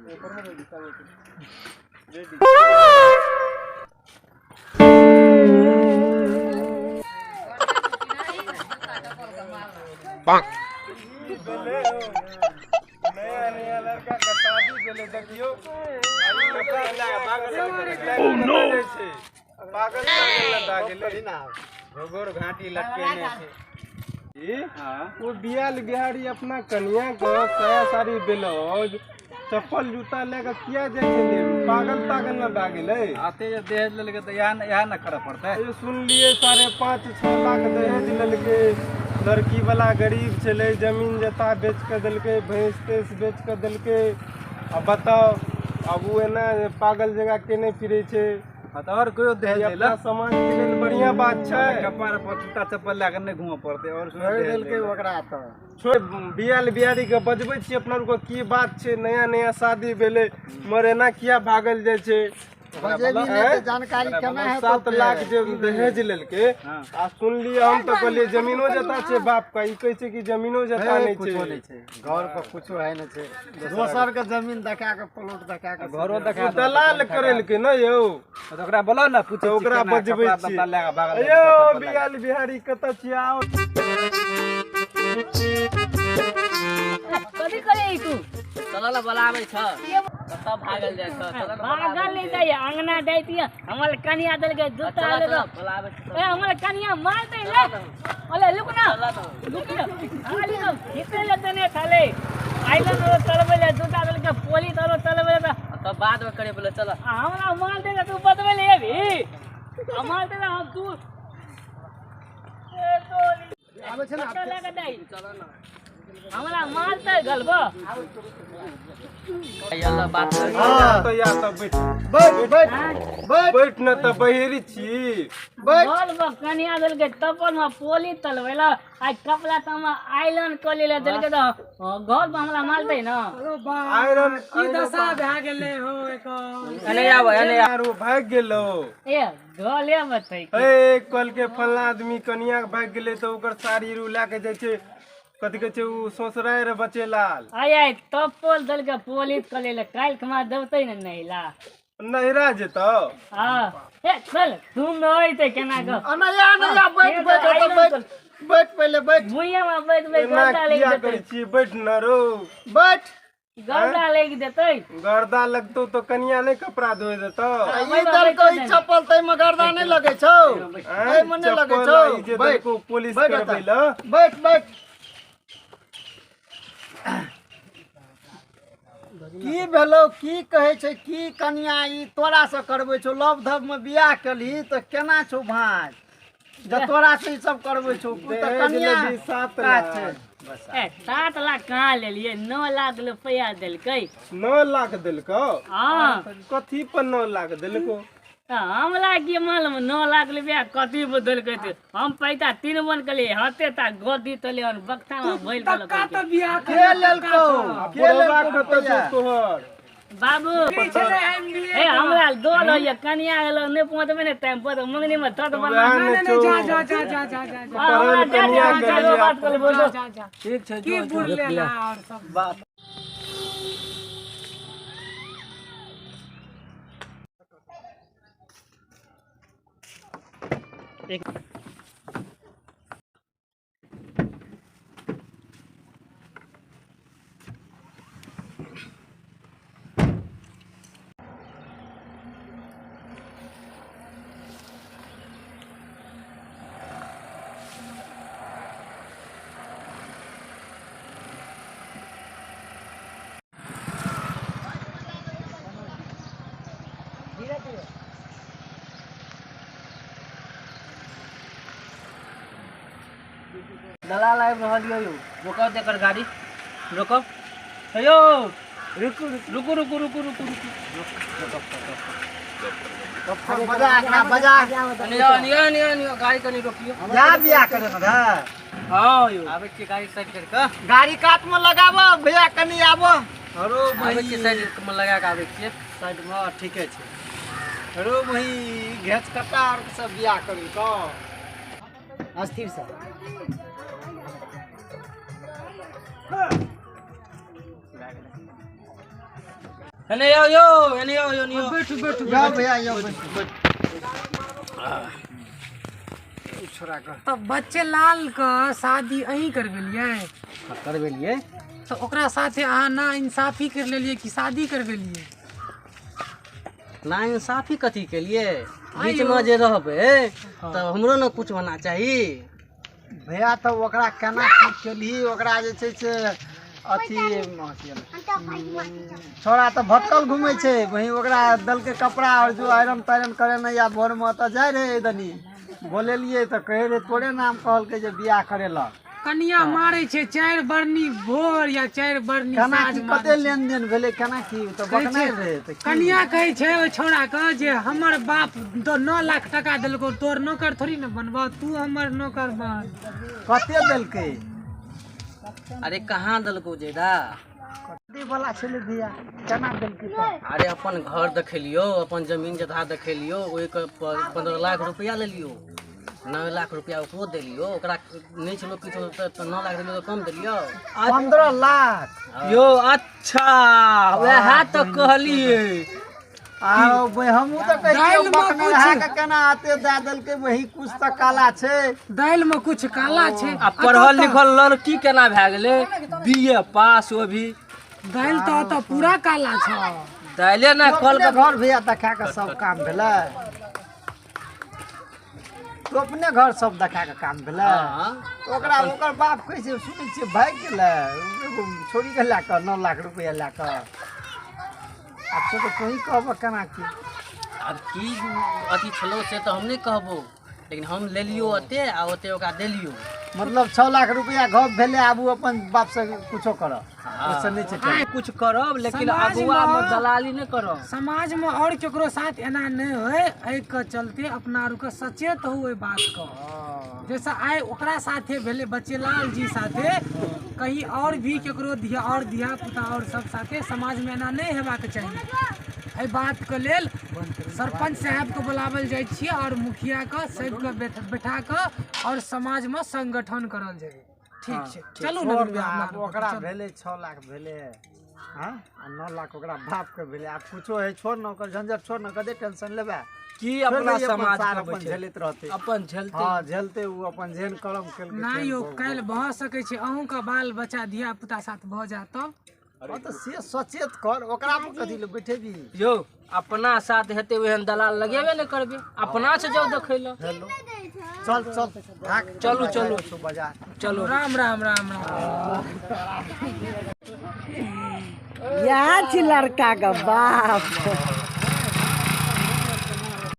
ऊपर में रेडी। नया नया लड़का के शादी भेलै देखियौ। ओह नो पागल लगा गेलै घोघर घाटी लटकेने छै। ई ओ बियाल बिहारी अपना कनिया के साया साड़ी ब्लाउज चप्पल जूता लेके किया जाइ छलै? पागल तागल न भए गेलै? आते जे दहेज लेलकै तऽ इएह ने करऽ पड़तै। सुनलियै 5.5-6 लाख दहेज लेलकै। लड़की वाला गरीब छलै, जमीन जता बेच कऽ देलकै, भैंस तैंस बेच कऽ देलकै। आ बताउ आब ओ एना पागल जगह केने फिरै छै। तऽ आओर कोइ दहेज अपना समाज के लेल बढ़िया बात छै। कपार पर जूता चप्पल लए कऽ नहि घूमऽ पड़तै। आओर देलकै ओकरा तऽ छोड़। बियाल बिहारी के बजबै छियै अपना आरके की बात छै? नया नया शादी भेलै मगर एना किया भागल जाइ छै? जानकारी केना है? 7 लाख जे दहेज लेलकै आ सुनलियै हम तऽ कहलियै जमीनो जता छै बाप का। ई कहै छै कि जमीनो जता नहि छै, घर पर कुछो है नहि छै, दोसर के जमीन देखा के प्लॉट देखा के घरो देखा दलाल करेलकै ने यौ। तऽ ओकरा बोलाउ ने, पूछै ओकरा बजबै छियै यौ बियाल बिहारी कतऽ छियै? आओ कथी करे तू? चलऽ ने बोलाबै छ तब भागल जाइ छ। भागल नहीं जाइए, अंगना जाइती हमर कनिया देलकै जूता लेलक। ए हमर कनिया मारतै ले। ओले लुक ना लुक ना खाली तो हिते ले देने थाले आइलन रो चलबै ले जूता देलकै पोली तरो चलबै ले तब बाद में करे बोले। चल हमरा मार दे तू बतबै ले अभी मारते हम तू ए तोली आबै छै ना लगा दे। हमरा मारतै गलबो यल्ला बात कर। तो या तऽ बैठ बैठ बैठ बैठ बैठ न तऽ बहेरी छी बैठ। गलबो कनिया देलकै तपन में पोली तलबैला आ कपड़ा त हम आइलन क लेले देलकै तऽ घर पर हमरा मारतै ना। आयरन की दशा भए गेलै हो एकर? एने आबै एने आरो भागि गेलो। ए गले बतै ए कल के फल्ला आदमी कनिया के भागि गेलै तऽ ओकर साड़ी रू लए के जाइ छै कथी कहै छै ओ ससुरारि रे बचेलाल। आय आय तपल देलकै पोली क लेले काल्हि खमा देबतै ने नहिला नहिरा जेतौ। हां ए चल तू नहिते केना क अनया अनया बैठ बैठ बैठ बैठ पहिले बैठ भुइया में बैठ बैठ एना गर्दा लागि किया देतै करै छी? बैठ न रो बैठ गर्दा लागि देतै। गर्दा लगतौ तऽ कनिया नहि कपड़ा धोइ देतौ। ई देलको ई चप्पल तै में गर्दा नहि लगै छौ, एहि में नहि लगै छौ। ई जे देलको पुलिस करबै ल। बैठ बैठ। की भेलौ? की कहै छै की कनिया ई तोरा से करबै छौ? लव धव में बियाह केलही तऽ केना छौ भाँज जे तोरा से ई सब करबै छौ? तऽ कनिया 7 लाख छै। ए 7 लाख कहाँ लेलियै? 9 लाख रुपया देलकै। 9 लाख देलकौ? हाँ कथी पर 9 लाख देलकौ? हमरा की मालूम 9 लाख रुपया कथी पर देलकै? हम पैसा 3 मन केलियै हते ता गोदी तले और बक्सा में भइल गेल। तऽ बियाह के लेलकौ? के लेलकौ कतऽ छौ तोहर बाबू? ए हमरा दोल होइए कनिया एलो नहि पहुँचबै ने टाइम पर मंगनी में तत बना। नहीं जा जा जा जा जा जा हमरा कनिया जा बात कर बोलो। ठीक छै की बुर लेला और सब बात। दलाल आबि रहल यौ। रोकब तऽ एकर गाड़ी रोकब। हेयौ रुकू रुकू रुकू रुकू रुकू रुकू बजा एकरा बजा। अनियो अनियो अनियो गाड़ी कनी रोकियो। जा बियाह करे ना। हां यौ आबै छी गाड़ी साइड कर के। गाड़ी कात में लगाबो भैया कनी आबो। अरो आबै छी साइड में लगा के आबै छियै साइड में। ठीके छै। अरो भाई घेच कटा आर सब बियाह करू तो अस्थिर से। एने आउ यौ, एने आउ, एने आउ। बैठू बैठू। यौ भैया यौ, बैठू बैठू। तऽ बच्चे लाल के शादी अहीं करबेलियै? करबेलियै। तऽ ओकरा साथे अहाँ ना इंसाफी कर लेलियै कि शादी करबेलियै? ना इंसाफी कथी केलियै, बीचमे जे रहबै तऽ हमरो ने कुछ होना चाही। भैया, तऽ ओकरा केना की केलही? ओकरा जे छै से अथी छोड़ा तऽ भटकल घूमै छै। वही ओकरा देलकै कपड़ा आओर जो आयरन तायरन करे ने या भोरमे तऽ जाइ रहै दनी, बोलेलियै तऽ कहै रहै तोरे नाम कहलकै जे बियाह करेलक। कनिया मारै छै 4 बरनी भोर या 4 बरनी केना साँझ। की कते लेनदेन भेलै, केना की तऽ कहै बकनाइ छै रहै तऽ की? कनिया कहै छै ओहि छौड़ा के जे हमर बाप तो 9 लाख टका देलकौ, तोर नौकर थोड़ी ने बनबौ, तू हमर नौकर बन। कते देलकै? अरे कहाँ देलकौ जेदा। कते वाला छलै भैया, केना देलकै तऽ? अरे अपन घर देखेलियौ, अपन जमीन जथा देखेलियौ, ओहिके 15 लाख रुपया लेलियौ, 9 लाख रुपया ओकरो देलियौ। ओकरा नहि छलो किछो तऽ 9 लाख देलियौ तऽ कम देलियौ? 15 लाख यो। अच्छा, वएह तऽ कहलियै। आ हमहूँ तऽ कहै छियै दालि मे बकने कुछ- रहा के केना आते दए देलकै? वही कुछ तऽ काला छै। दालि में कुछ काला छै। आ पढ़ल लिखल लड़की केना भए गेलै बी ए पास, ओ भी? दालि तऽ ओतऽ पूरा काला छै। दाइले ने कल। अपने घर भैया देखा कऽ सब काम भेलै? तो अपने घर सब देखा कऽ काम भेलै? हाँ। तऽ ओकरा ओकर बाप कहै छै, सुनै छियै भागि गेलै एगो छोड़ीके लए कऽ, 9 लाख रुपैआ लए कऽ। आब से तऽ तोही कहबऽ केना की। आब की अथी छलो से तऽ हम नहि कहबो, लेकिन हम लेलियो ओते आ ओते ओकरा देलियो। मतलब 6 लाख रुपैआ गप भेलै, आब ओ अपन बापसँ कुछो करऽ ओहिसँ नहि छै। कुछ करब लेकिन समाजमे- अगुआमे दलाली नहि करब। समाज में और केकरो साथ एना नहि होय, एहि के चलते अपना आर के सचेत हो ओहि बात के। जैसे आइ ओकरा साथे भेलै, बचेलाल जी साथे, कहीं और भी केकरो धिया और धिया पुता और सब साथे समाज में एना नहि हेबाक चाही। एहि बात के लेल सरपंच साहब के बुलावल जाइ छियै और मुखिया के सबके बैठा कऽ और समाज में संगठन करल जाय। ठीक छै, चलू छोड़ नवीन ने, भैया, अपना आब आरके ओकरा चलू। भेलै 6 लाख भेलै, हँ, आ 9 लाख ओकरा बापके भेलै। आब कुछो है, छोड़ ने ओकर झंझट, छोड़ ने, कते टेंशन लेबै? की छोड़ अपना दही, अपन समाज सार के अपन बैठे झेलैत रहतै। अपन झेलते। हँ, झेलते ओ अपन जेहन करम केलकै ना तेहन यौ, भोग। काल्हि भऽ सकै छै अहूँके बाल बच्चा धिया पुता साथ भऽ जायत तब। हँ, तऽ से सचेत कर, ओकरा पर कथी लए बैठेबी? यौ, अपना साथ हेतै ओहन दलाल लगेबे नहि करबै, अपना से जाउ देखै लए। हेलो, चल चल भाग। चलू, चलू। छौ बाजार। चलू। राम राम, राम राम। इएह छी लड़का के बाप।